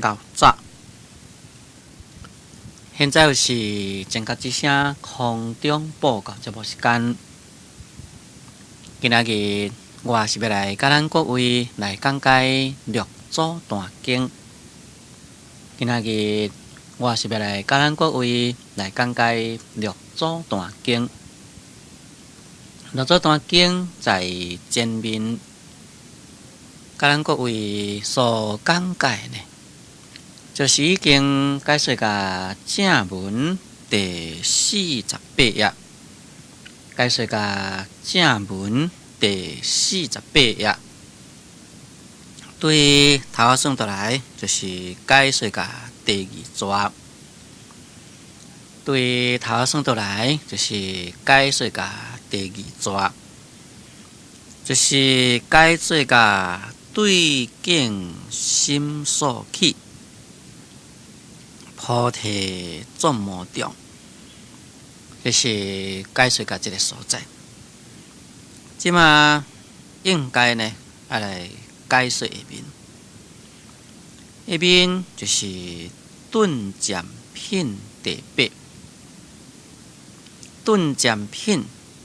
𠢕早。現在是前角之聲空中報告節目時間。今仔日我是欲來佮咱各位來講解六祖壇經。今仔日我是欲來佮咱各位來講解六祖壇經。六祖壇經在前面，佮咱各位所講解呢，就是已經解說到正文第48頁，解說到正文第四十八頁，對頭仔算落來，就是解說到第二逝。對頭仔算落來，就是解說到第二逝，就是解說到對境心所起，菩提作魔眾，這是解說到這个所在。這馬應該呢，愛來解說下面，下面就是頓漸品第八。頓漸品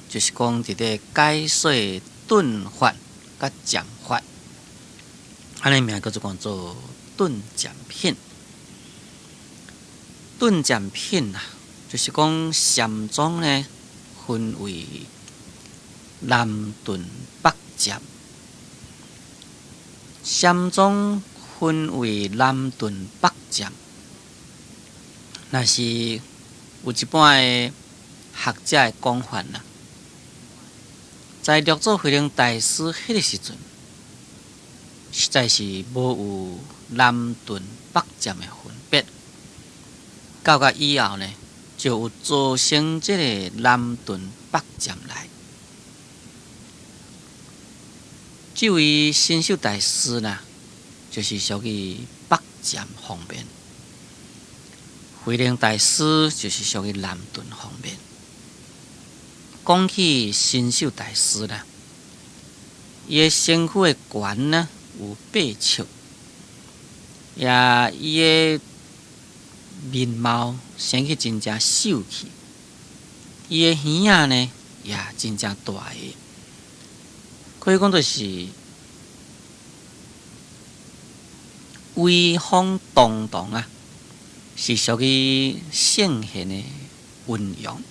就是講佇咧解說頓法佮漸法，按呢名叫做講做頓漸品。頓漸品啊，就是講禪宗呢分為南頓北漸，禪宗分為南頓北漸，若是有一般的學者的講法啦，在六祖慧能大師彼个時陣，實在是無有南頓北漸的分別。到甲以後呢，就有造成這个南頓北漸來。這位神秀大師呢，就是屬於北漸方面；慧能大師就是屬於南頓方面。講起神秀大師啦，伊的身軀的懸呢有8尺，也伊的面貌生去真正秀氣，伊的耳仔呢也真正大个，可以講就是威風堂堂啊，是屬於聖賢的溫容。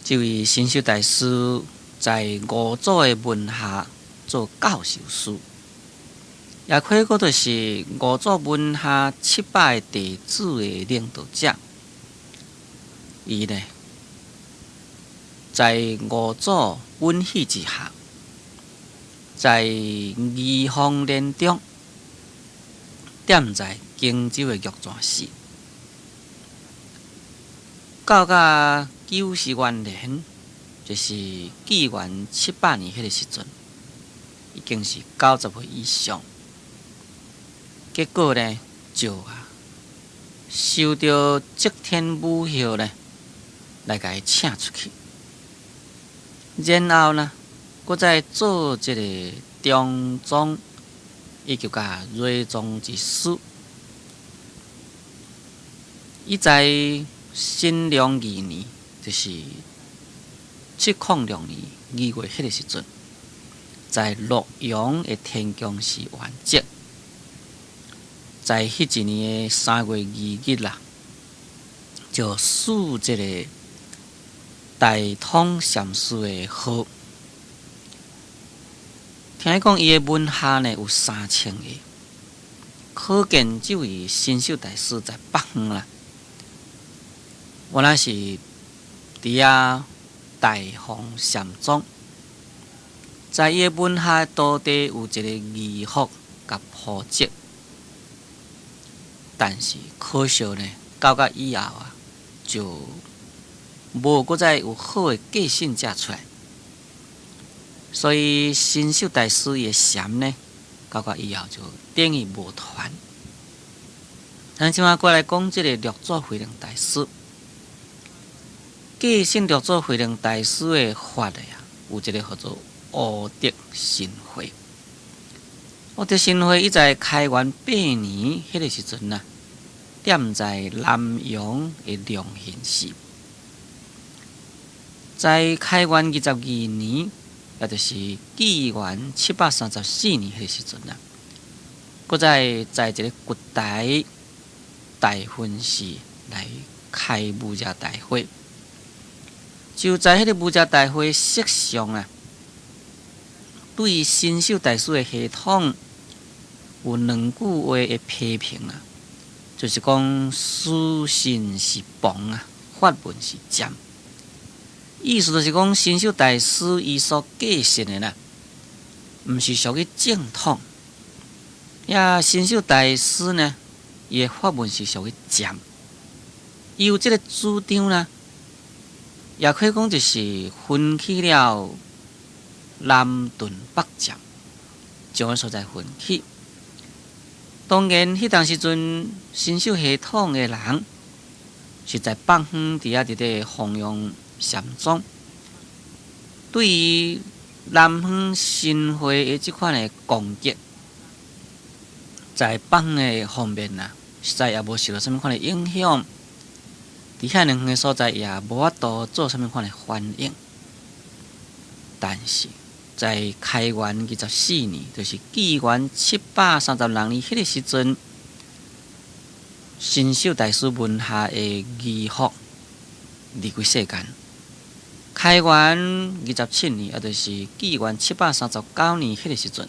這位神秀大師在五祖的門下做教授師，也可以講就是五祖門下700个弟子的領導者。伊呢，在五祖允許之下，在宜豐連中，踮在荊州的玉泉寺，到甲久十元年，就是紀元700年彼个時陣，已經是90歲以上。結果呢，就啊受著則天武后呢來共伊請出去，然後呢，閣再做這个中宗以及佮睿宗之師。伊在新隆2年，就是706年2月彼个時陣，在洛陽的天宮寺圓寂。在彼一年的3月2日啦，就賜這个大通禪師的號。聽講伊的門下呢有3000個，可見這位神秀大師在北方啦，原來是佇遐大放禪宗，在伊的門下徒弟有一个義福佮普澤，但是可惜呢，到甲以後啊，就無閣再有好的繼承者出來，所以神秀大師伊的禪呢，到甲以後就等於無傳。咱這馬過來講這个六祖慧能大師。繼承六祖慧能大師的法的啊，有一个叫做烏德神會。武德神會伊在開元八年彼个時陣啊，踮在南陽的龍興寺。在開元22年，也就是紀元734年彼個時陣啊，閣再在一个掘台大分寺來開無遮大會。就在彼个無遮大會式上啊，對神秀大師的系統有兩句話的批評啊，就是講師信是謗啊，法門是佔。意思就是講，神秀大師伊所繼承的啦，毋是屬於正統。呀，神秀大師呢，伊的法門是屬於漸。伊有這个主張啦，也可以講就是分去了南頓北漸，將个所在分去。當然，彼當時陣神秀系統的人，是在北方佇遐佇咧弘揚禪宗，對於南方神會的這款的攻擊，在北方的方面啊，實在也無受到啥物款的影響。佇遐兩遠的所在也無法度做啥物款的反應。但是在開元24年，就是紀元736年彼个時陣，神秀大師門下的義福離開世間。開元27年，也就是紀元739年彼个時陣，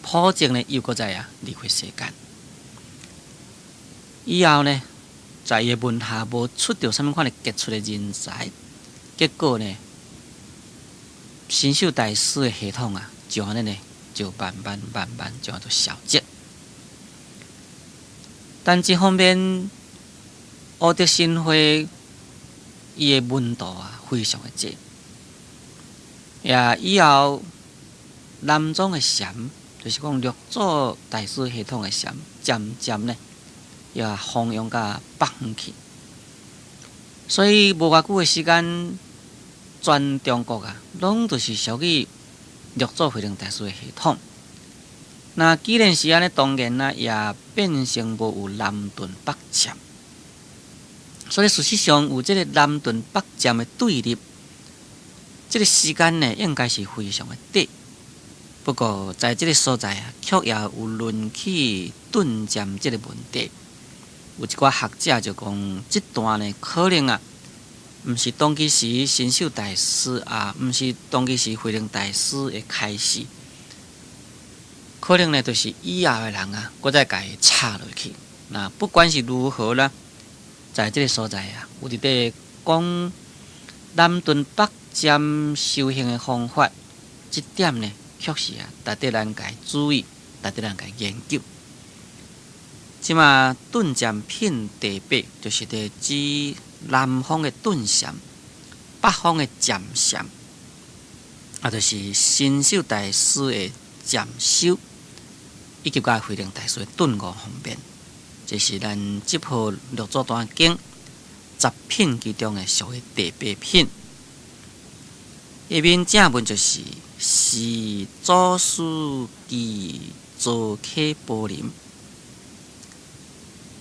普淨呢又閣再啊離開世間。以後呢，在伊的門下無出著啥物款的傑出的人才，結果呢，神秀大師的系統啊，就按呢呢，就慢慢慢慢就按就消失。但這方面，武德神會伊的門徒啊，非常的濟。也以後南宗的禪，就是講六祖大師系統的禪，漸漸呢，也弘揚到北方去。所以無偌久的時間，全中國啊，攏都是屬於六祖慧能大師的系統。那既然是按呢，當然啦，也變成無有南頓北漸。所以事實上有這个南頓北漸的對立，這个時間呢，應該是非常的短。不過在這个所在啊，卻也有論起頓漸這个問題。有一寡學者就講，這段呢可能啊，毋是當其時神秀大師啊，毋是當其時慧能大師的開示，可能呢就是以後的人啊，閣再共伊插落去。那不管是如何啦，在這个所在啊，有佇咧講南頓北漸修行的方法，這點呢，確實啊，值得咱共注意，值得咱共研究。這馬頓漸品第八，就是佇指南方的頓禪，北方的漸禪，啊，就是神秀大師的漸修，以及佮慧能大師的頓悟方面，這是咱這部六祖壇經十品其中的屬於第八品。下面正文就是是祖師記造客柏林。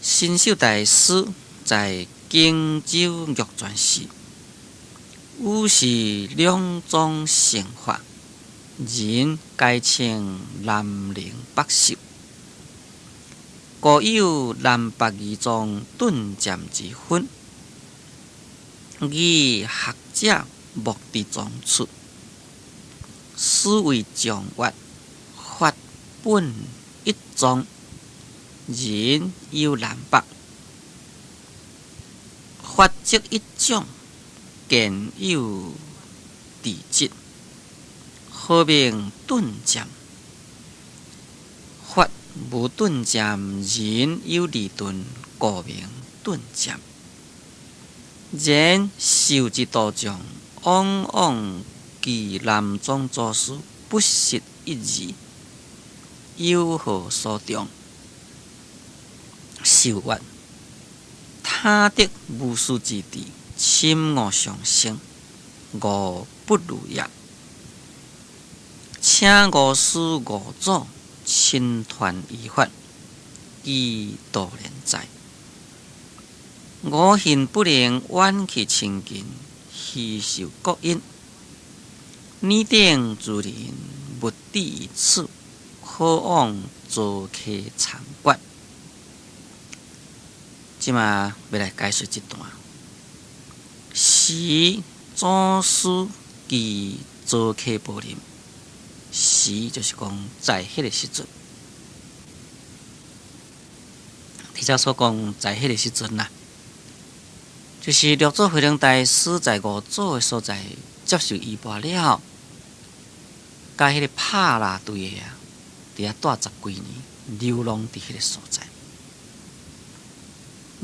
神秀大師在荊州玉泉寺，有是兩宗成法，人皆稱南靈北秀。故有南北二宗頓漸之分。以學者莫佇宗出，斯為狀曰：法本一宗。人有南北，法則一種，見有異質，何名頓漸？法無頓漸，人有二頓，故名頓漸。然受之道眾，往往記南宗祖師不實一字，有何所重？受曰：他得無師之智，深悟上乘，吾不如也。請請吾師五祖親傳衣法，記道連在。我幸不能遠去親近，虛受國恩。爾等諸人勿至於此，可往糟溪參觀。這馬欲來解說這段。時祖師居糟溪寶林，時就是講在彼個時陣。佇遮所講在彼個時陣啦，就是六祖慧能大師在五祖的所在接受衣缽了，佮彼個帕拉對的啊，佇遐蹛十幾年，流浪佇彼個所在。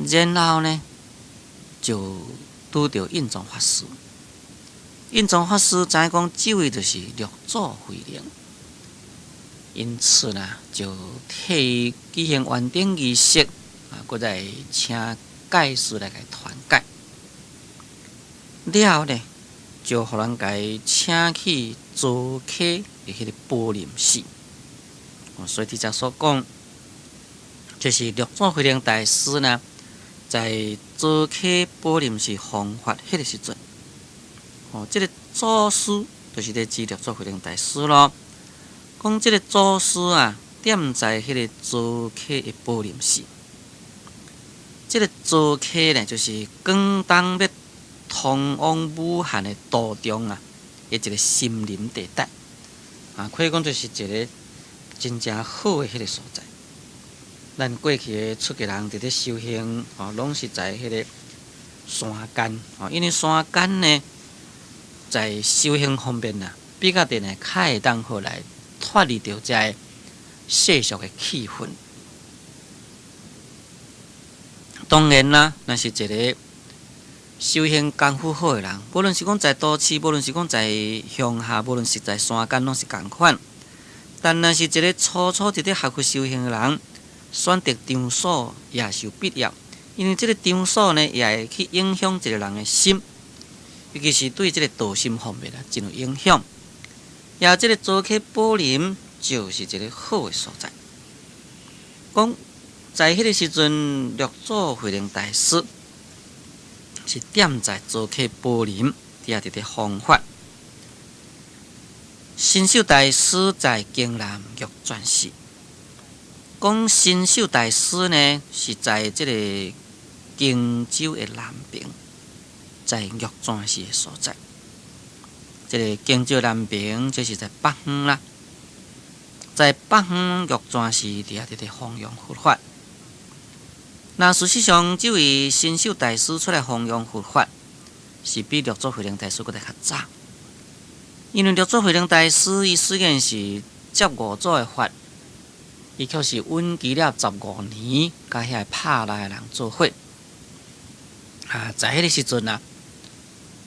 然後呢，就拄著印宗法師。印宗法師知影講這位就是六祖慧能，因此呢，就替伊舉行完頂儀式，啊，閣再請戒師來共伊傳戒。了後呢，就予人共伊請去糟溪的彼個寶林寺。所以佇遮所講，就是六祖慧能大師呢，在糟溪寶林寺弘法彼個時陣，哦，這個祖師就是咧指六祖慧能大師囉。講這個祖師啊，踮在彼個糟溪的寶林寺。這個糟溪呢，就是廣東欲通往武漢的途中啊，的一個森林地帶啊，可以講就是一個真正好的彼個所在。咱過去的出家人佇咧修行，吼，攏是在彼個山間，吼，因為山間呢，在修行方面啊，比較佇呢較會當好來脫離著這个世俗的氣氛。當然啦，若是一個修行功夫好的人，無論是講在都市，無論是講在鄉下，無論是在山間，攏是仝款。但若是一個初初佇咧學佛修行的人，選擇場所也是有必要，因為這個場所呢，也會去影響一個人的心，尤其是對這個道心方面啊，真有影響。也這個糟溪寶林就是一個好的所在。講在彼個時陣，六祖慧能大師是踮在糟溪寶林佇遐佇咧弘法。神秀大師在京南玉泉寺。講神秀大師呢，是在這個荊州的南爿，在玉泉寺的所在。這個荊州南爿，就是在北方啦，在北方玉泉寺佇遐佇咧弘揚佛法。那事實上，這位神秀大師出來弘揚佛法，是比六祖慧能大師閣來較早。因為六祖慧能大師，伊雖然是接五祖的法，伊卻是隱居了十五年，佮遐個帕拉的人做伙。啊，在彼個時陣啊，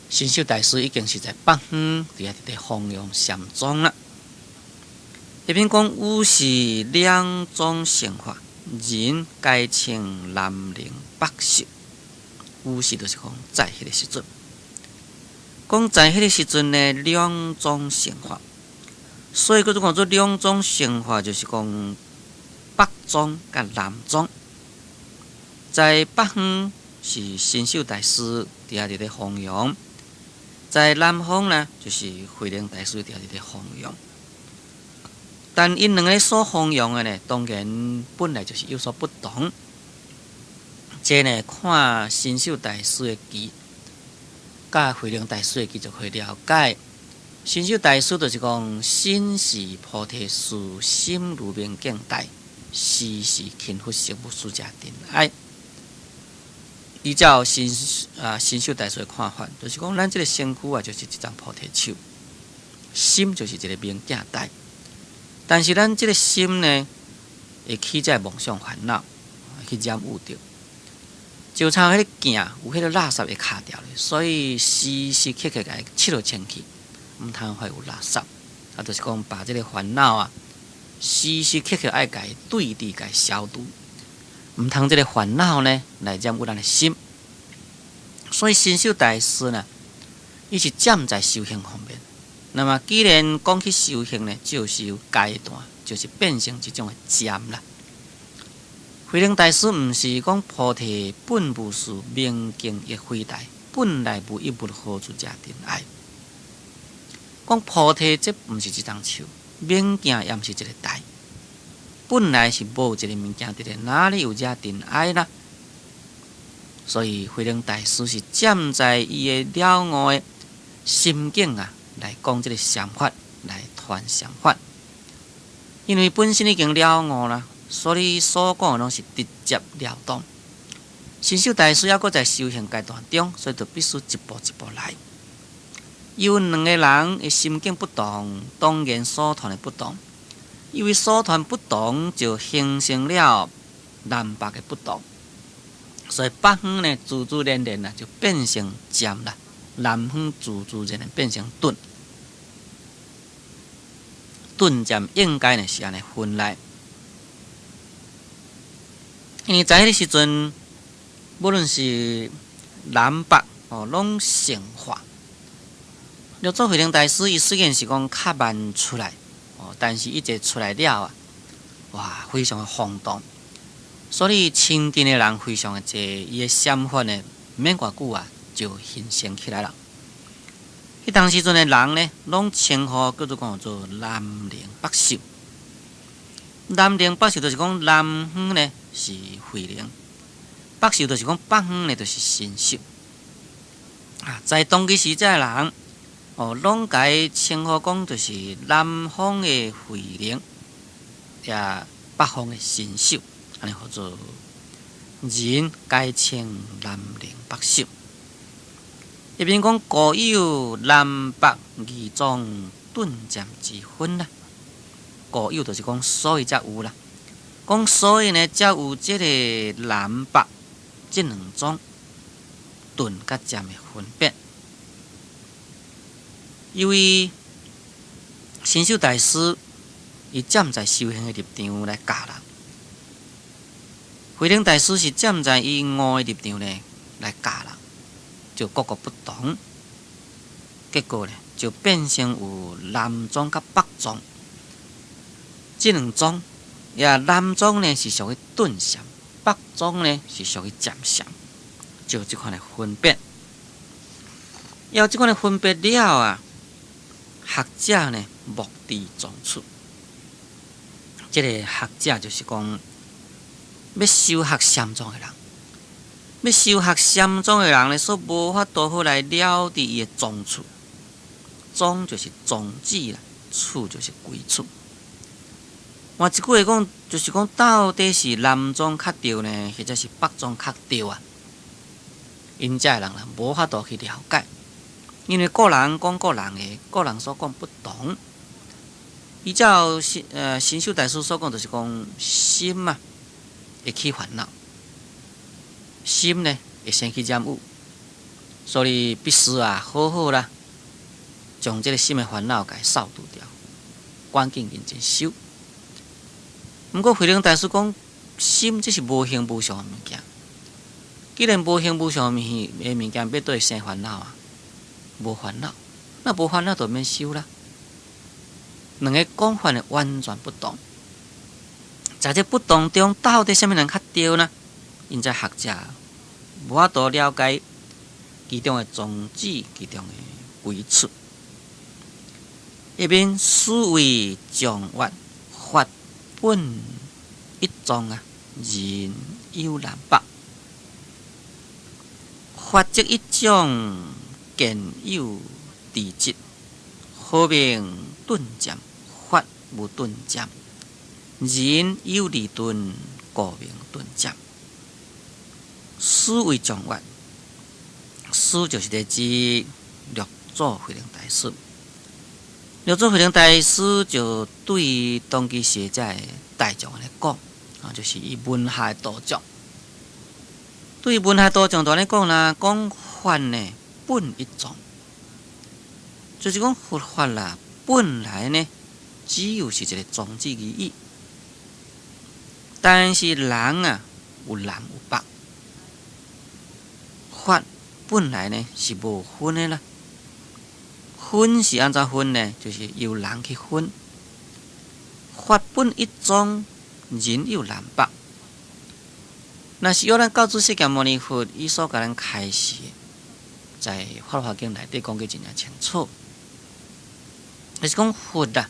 神秀大師已經是在北方佇遐佇咧弘揚禪宗啦。下面講，爾時兩宗盛法，人皆稱南靈北秀。爾時就是講在彼個時陣，講在彼個時陣呢，兩宗盛法，所以閣做講做兩宗盛法，就是講北宗佮南宗。在北方是神秀大師佇遐佇咧弘揚，在南方呢，就是慧能大師佇遐佇咧弘揚。但𪜶兩个所弘揚的呢，當然本來就是有所不同。這呢，看神秀大師的偈，佮慧能大師的偈就可以了解。神秀大師就是講，身是菩提樹，心如明鏡台，時時勤拂拭，勿使惹塵埃。依照神秀大師的看法，就是講咱這個身軀啊，就是一叢菩提樹，心就是一個明鏡台。但是咱這個心呢，會起這個妄想煩惱，去染污著，就親像彼個鏡有彼個垃圾會卡著咧，所以時時刻刻共伊拭予清氣，毋通予伊有垃圾。啊，就是講把這個煩惱啊，時時刻刻愛共伊對治、共伊消除，毋通這個煩惱呢來染污咱的心。所以神秀大師呢，伊是站在修行方面，那麼既然講起修行呢，就是有階段，就是變成這種的漸啦。慧能大師毋是講菩提本無樹，明鏡亦非台，本來無一物，何處惹塵埃。講菩提這毋是一叢樹，明鏡也毋是一個台，本來是無一個物件佇咧，哪裡有惹塵埃啦？所以慧能大師是站在伊的了悟的心境啊，來講這個禪法，來傳禪法。因為本身已經了悟啦，所以所講的攏是直接了當。神秀大師猶閣在修行階段中，所以就必須一步一步來。有兩个人的心境不同，當然所傳的不同。因為所傳不同，就形成了南北的不同。所以北方呢，自自然然啊，就變成漸啦；南方自自然然變成頓。頓漸應該呢是按呢分來。因為在彼個時陣，無論是南北哦，攏成化。六祖慧能大師伊雖然是講較慢出來，哦，但是伊一出來了啊，哇，非常的轟動。所以親近的人非常的濟，伊的禪法呢，毋免偌久啊，就形成起來了。彼當時陣的人呢，攏稱呼叫做講做南靈北秀。南靈北秀就是講南方呢是慧能，北秀就是講北方呢就是神秀。啊，在當其時這个人，哦，攏共伊稱呼講就是南方的慧能，也北方的神秀，按呢號做人皆稱南靈北秀。一邊講古有南北二宗頓漸之分啦，古有就是講所以才有啦，講所以呢才有這个南北這兩宗頓佮漸的分別。因為神秀大師伊站在修行的立場來教人，慧能大師是站在伊悟的立場呢來教人，就各個不同，結果呢就變成有南宗佮北宗這兩宗。也南宗呢是屬於頓禪，北宗呢是屬於漸禪，就這款的分別。有這款的分別了啊，學者呢莫知宗處。這個學者就是講欲修學禪宗的人，欲修學禪宗的人呢，所無法度好來了知伊的宗處。宗就是宗旨啦，處就是歸處。換一句話講，就是講到底是南宗較對呢，或者是北宗較對啊？𪜶遮的人啦，無法度去了解，因為各人講各人的，各人所講不同。依照神秀大師所講，就是講心啊會起煩惱，心呢會生起染污，所以必須啊好好啦，將這个心的煩惱共掃除掉，趕緊認真修。毋過慧能大師講，心這是無形無相的物件。既然無形無相的物件，欲佗會生煩惱啊？無煩惱，那無煩惱就免修啦。兩个講法呢完全不同。在這不同中，到底啥物人較對呢？𪜶這學者無法度了解其中的宗旨，其中的歸處。下面思維狀元法本一宗啊，人有南北，法則一種，見有二執，何名頓漸？法無頓漸，人有二頓，故名頓漸。師為狀元，師就是咧指六祖慧能大師。六祖慧能大師就對當其時這个大眾來講，啊，就是伊門下道眾。對門下道眾就按呢講啦，講法呢本一宗，就是講佛法啦，本來呢只有是一个宗旨而已。但是人啊有南有北，法本來呢是無分的啦。分是按怎分呢？就是由人去分。法本一宗，人有南北。若是约咱教主釋迦牟尼佛，伊所共咱開示，在《法華經》內底講得真正清楚，就是講佛啊，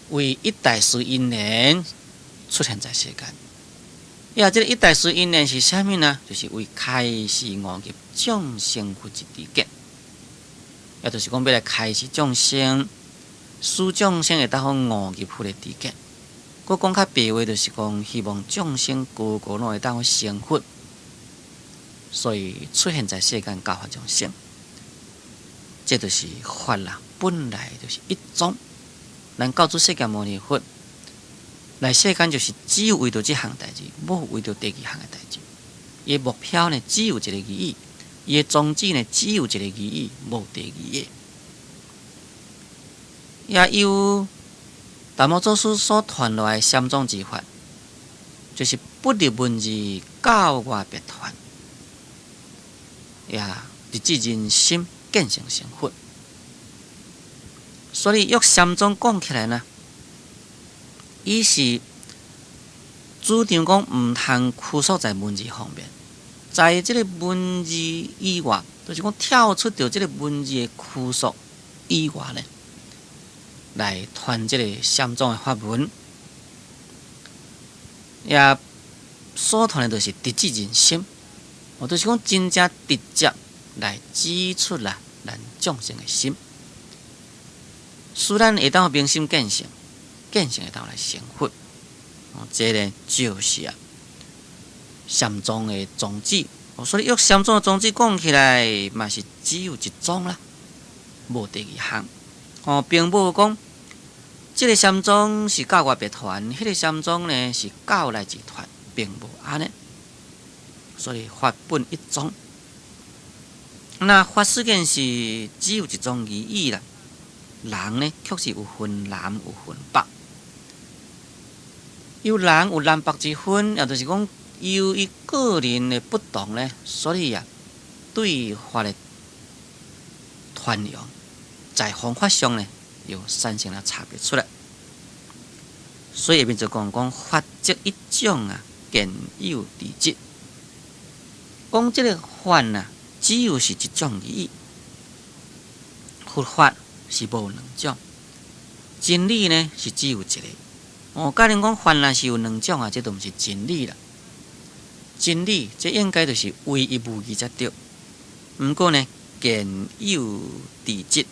為一大事因緣出現在世間。呀，這个一大事因緣是啥物呢？就是為開示悟入眾生佛之知見，也就是講欲來開示眾生，使眾生會當好悟入佛的知見。閣講較白話，就是講希望眾生個個攏會當好成佛，所以出現在世間教化眾生，這就是法啦，本來就是一宗。咱教主釋迦牟尼佛來世間，就是只有為著這項代誌，無為著第二項的代誌。伊的目標呢，只有一個而已；伊的宗旨呢，只有一個而已，無第二个。也有達摩祖師所傳落來三宗之法，就是不立文字，教外別傳，也直指人心，見性成佛。所以，約三宗講起來呢，伊是主張講毋通拘束在文字方面，在這个文字以外，就是講跳出著這个文字的拘束以外呢，來傳這个三宗的法門，也所傳的就是直指人心，哦，就是講真正直接來指出啦，咱眾生的心，使咱會當明心見性，見性會當來成佛。哦，這个就是啊，禪宗的宗旨。哦，所以用禪宗的宗旨講起來，嘛是只有一種啦，無第二項。哦，並無講這个禪宗是教外別傳，彼个禪宗呢是教內自傳，並無按呢。所以法本一宗。那法雖然是只有一種而已啦，人呢確實有分南有分北，有南有南北之分，也就是講由於個人的不同呢，所以啊，對法的傳揚在方法上呢，有產生了差別出來。所以下面就講講法則一種啊，見有智執。講這个法啊，只有是一種而已。佛法是無兩種，真理呢是只有一个。哦，假如講法若是有兩種啊，這就毋是真理啦。真理這應該就是唯一無二才對。毋過呢，見有智執，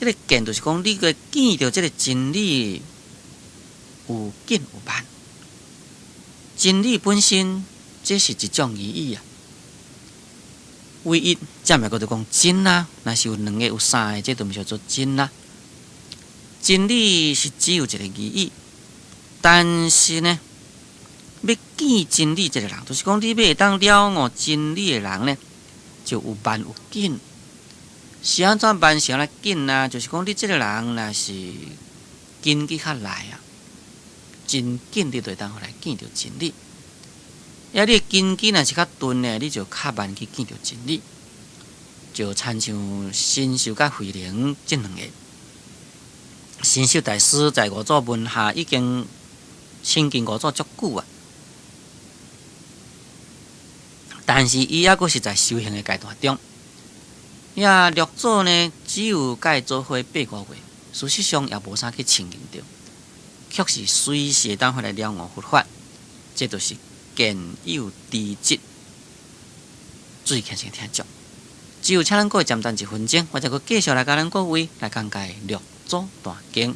這个見就是講你個見著這个真理有緊有慢。真理本身這是一種而已啊。唯一，這咪叫做講真啊！若是有兩个、有三个，這就毋是叫做真啊。真理是只有一個而已，但是呢，欲見真理這个人，就是講你欲會當了悟真理的人呢，就有慢有緊。是按怎慢是按怎緊啊？就是講你這个人若是根基較內啊，真緊你就會當來見著真理。啊，你的根基若是較鈍的，你就較慢去見著真理。就親像神秀佮慧能這兩个。神秀大師在五祖門下已經親近五祖足久啊，但是伊猶閣是在修行的階段中。呀，六祖呢，只有佮伊做伙8個月，事實上也無啥去親近著，卻是隨時會當來了悟佛法，這就是見有智執。注意聽先聽足，只有請咱各位暫等一分鐘，我再閣繼續來共咱各位來講解六祖壇經。